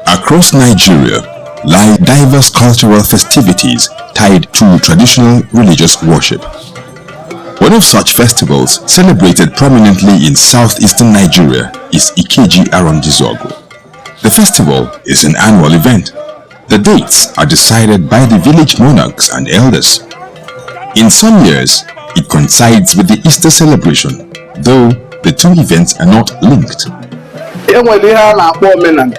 Across Nigeria lie diverse cultural festivities tied to traditional religious worship. One of such festivals celebrated prominently in southeastern Nigeria is Ikeji Arondizuogu. The festival is an annual event. The dates are decided by the village monarchs and elders. In some years, it coincides with the Easter celebration, though the two events are not linked. E nwere ihe a na-akpọ omenala,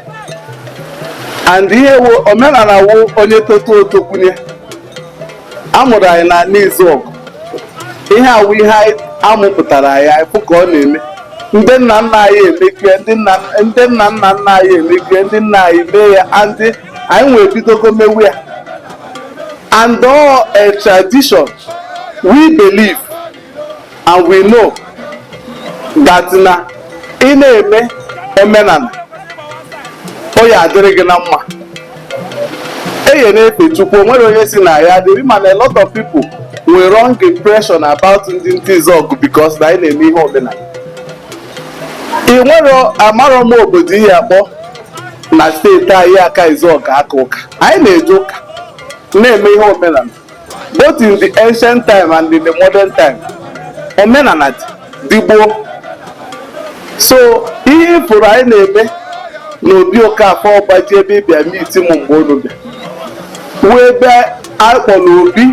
and ihe wo omenala wo onye toto otokwunye a mụrụ anyị na n'Izuọgụ. Ihe awụ ihe anyị amụpụtara anyị, anyị fụ ka ọ na-eme. Ndị nna nna anyị emekie, ndị nna nna nna anyị emekie, ndị nna anyị mee ya, and anyị nwee bidogo mewe ya, and all a tradition we believe and we know that na ị na-eme omenala, o ya adịrị gị na mma. Eye na-efe Chukwu, o nwere onye si na ya adịrị, mana a lot of people nwere wrong impression about ndị Ntizọgụ because na anyị na-eme ihe omenala. Ị nwere amarọ m obodo ihe akpọ na steeti anyị aka Izọgụ aka ụka. Anyị na-eje ụka, na-eme ihe omenala, both in the ancient time and in the modern time. Omenala dị dị gboo. So ihe ị pụrụ anyị na-eme n'obi Okafọ Ọgbaji, ebe ị bịa meet m mgbe unu bịa, wee ebe a kpọrọ obi,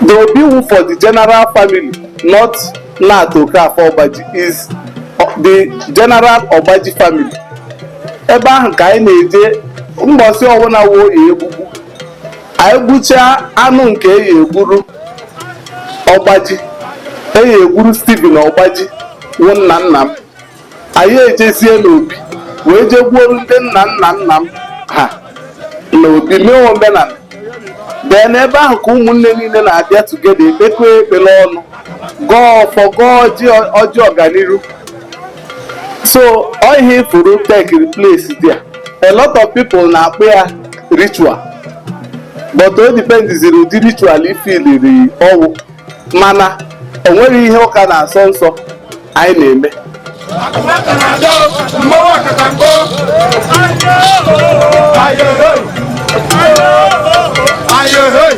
the obi wu for the general family, not Nat Okafọ Ọgbaji, is the general Ọgbaji family. Ebe ahụ ka anyị na-eje mbọsị ọbụla wo egbugbu. Anyị gbuchaa anụ nke eyi egburu Ọgbaji, eyi egburu Stephen Ọgbaji wụ nna nna m. Anyị ejezie n'obi wee jee gbuoro ndị nna nna nna m ha na obi, mee omenala. Dee n'ebe ahụ ka ụmụnne niile na-abịa together, ekpekọ ekpere ọnụ, gọọ ọfọ, gọọ ọjị, ọjị ọganiru. So ọ ihe ifuru take place there. A lot of people na-akpụ ya ritual, but o dependiziri ụdị ritual ifiliri ọwụ, mana o nwere ihe ụka na-asọ nsọ anyị na-eme. Mmanwụ akatamkpo. Ayo hoi. Ayo hoi.